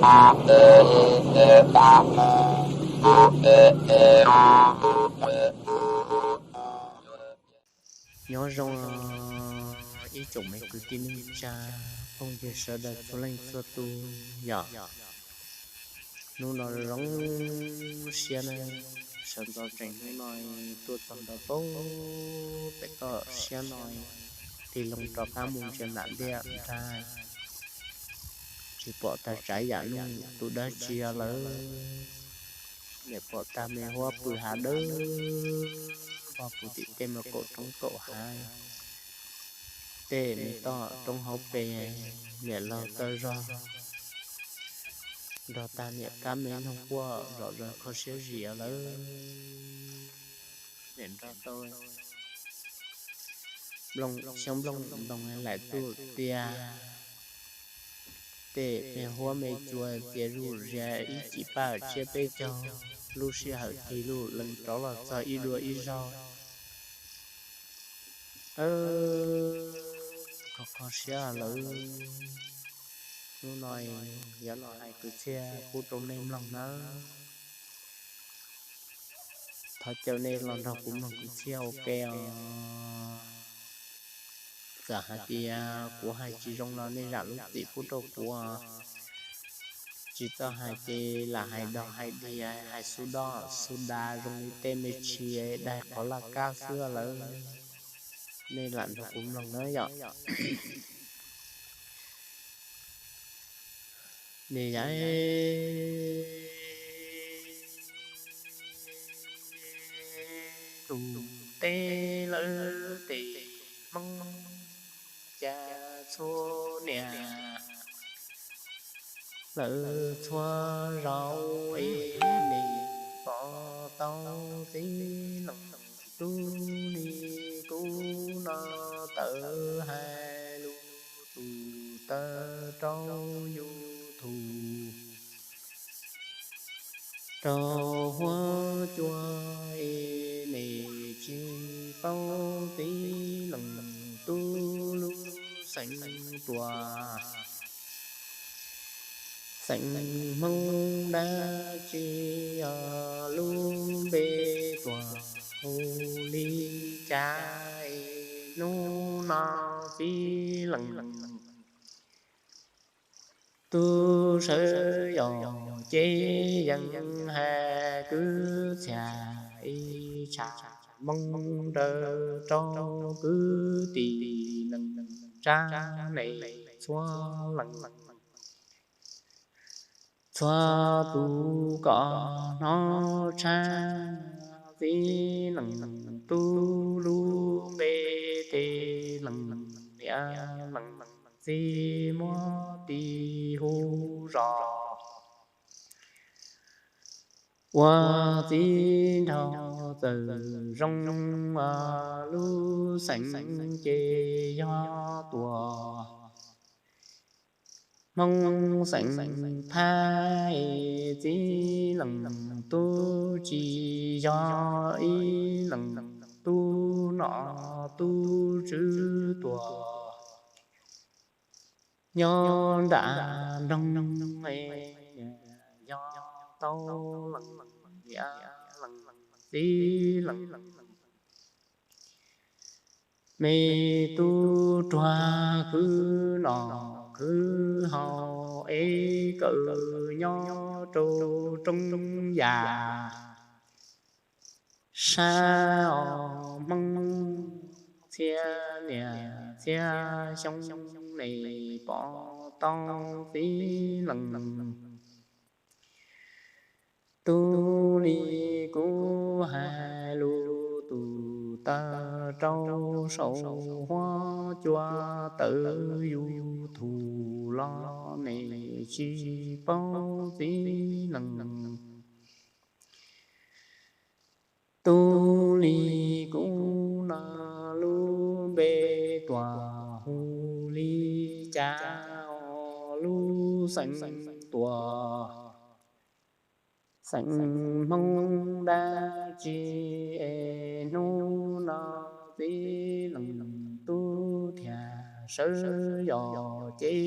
Nyob zoo ib tsoom me kwv tij neej tsa phooj ywg sawv daws txhua leej txhua tus yom. Hnub no zoo siab na, sawv ntxov tseem hnub no tuaj txog ntua pem toj siab no, tig loo rov qab mus ntsia nram ntiaj nrag, tsis pom tag tsav yam nuj tus dab tsi lawm. Niam pom tag me huab pw hav dawb vog puv tim tej me kaum roob kaum hav, tej me toj roob hauv pes, niam laug tawg zog nrog tag niam kab me noog quaj zom zaws kho siab zim lawm. Niam nrog tau xyoob nplooj ntoos laim tuj tiag, tej me huab me cua txias zuj zus ib cim paj tshiab peb caug, lub sij hawm tig lug lees rov los txog ib dua ib zaug. Kho kho siab lawm. Hnub no yuav los hais kwv txhiaj pub rau nej mloog nawb. Thov caw nej los nrog kuv mloog kwv txhiaj ua ke os. Txawm hais tias kuv hais tsis zoo los nej zam lub txim pub rau kuv. Tsis txawj hais ces lam hais dog hais dig, hais xub doj xub dav zoo li tej me tshis daig qhov laj kab xwb lawm. Nej lam nrog kuv mloog nawb yom. Niam yau, tus teb lawv tes Hmoob, cas txhua niam lawv txhua zaus es nim pom tau txiv leej tub li kuv no tawm hais lus tus taw rau YouTube, rau huab cua es nim tsis paub txiv leej tub lub xeev tuam, xeev Hmoob dab tsi os, lub npe tuam hu li cas es hnub no txiv leej tub sawv yos ces yeej hais kwv txhiaj ib tsham moo raws rau kwv tij neej tsa nej txhua leej txhua tus kom hnov tshaj txiv leej tub lub npe, tej leej niam leej txiv muab tis hu zos ua txiv nraug txawm zoo, lub xeev ces yog tuam Hmoob xeem Thaj, txiv leej tub tsis yog ib leej tub nom tub tswv tuam nyob nram nroog, yog tau leej niam leej txiv leej me tub ruag khwv noj khwv haus es kawm nyob rau rooj yam sab os Hmoob, txhiab niam txhiab xyoo nim pom tau txiv leej tub li kuv hais lus tus taw rau saum huab cua tawm YouTube los nim tsis paub txiv leej tub li kuv no lub npe tuam hu li cas, lub xeev tuam xeem Hmoob dab tsi es hnub no txiv leej tub thiaj sawv yog ces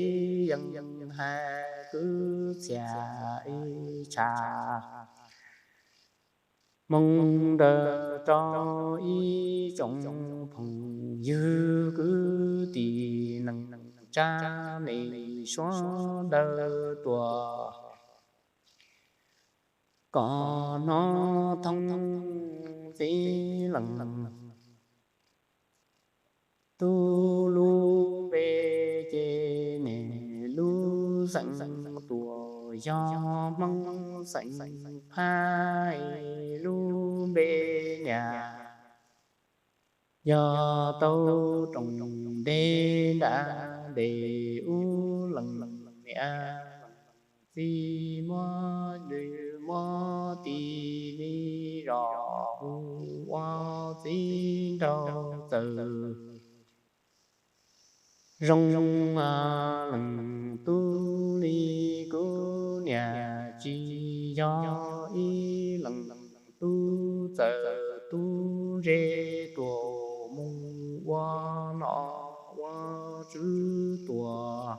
yeej hais kwv txhiaj ib tsham. Moo nrawg rau ib tsoom phooj ywg kwv tij neej tsa, nej suav dawg tuaj kom hnov thoob txiv leej tub lub npe, ces nej lub xeem tuaj yog Hmoob xeem Phaj, lub npe niam yog tau rooj dej nram dej ub. Leej niam leej txiv muab lwm muab tij li zos hu ua txiv nraug txawm zoo. Leej tub li kuv niam tsis yog ib leej tub, txawm tub ze tuaj mus ua nom ua tswv tuaj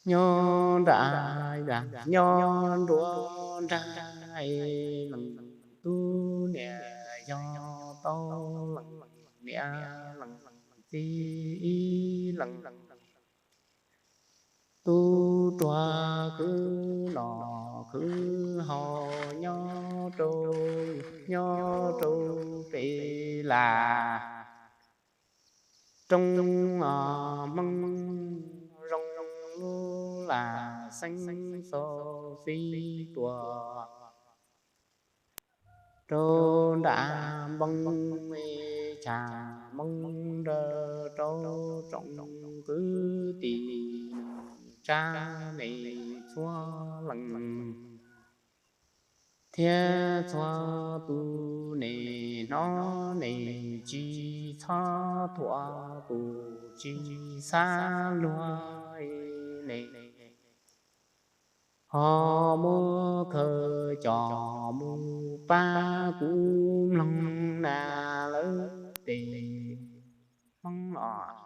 nyob nram, nyob nruab nrag. Leej tub niam yog tau leej niam leej txiv ib leej tub ruam khwv noj khwv haus nyob rau, nyob rau pem las roob Hmoob zoo lub lam xeeb xo xib tuaj rau nram npoo, ib tsham Hmoob nrawg rau tsoom kwv tij neej tsa, nej txhua leej thiab txhua tus, nej hnov nej tsis txhob thuam tus tsis xav luag, nej ho muab khaws coj mus pab kuv mloog na lawm tes Hmoob os.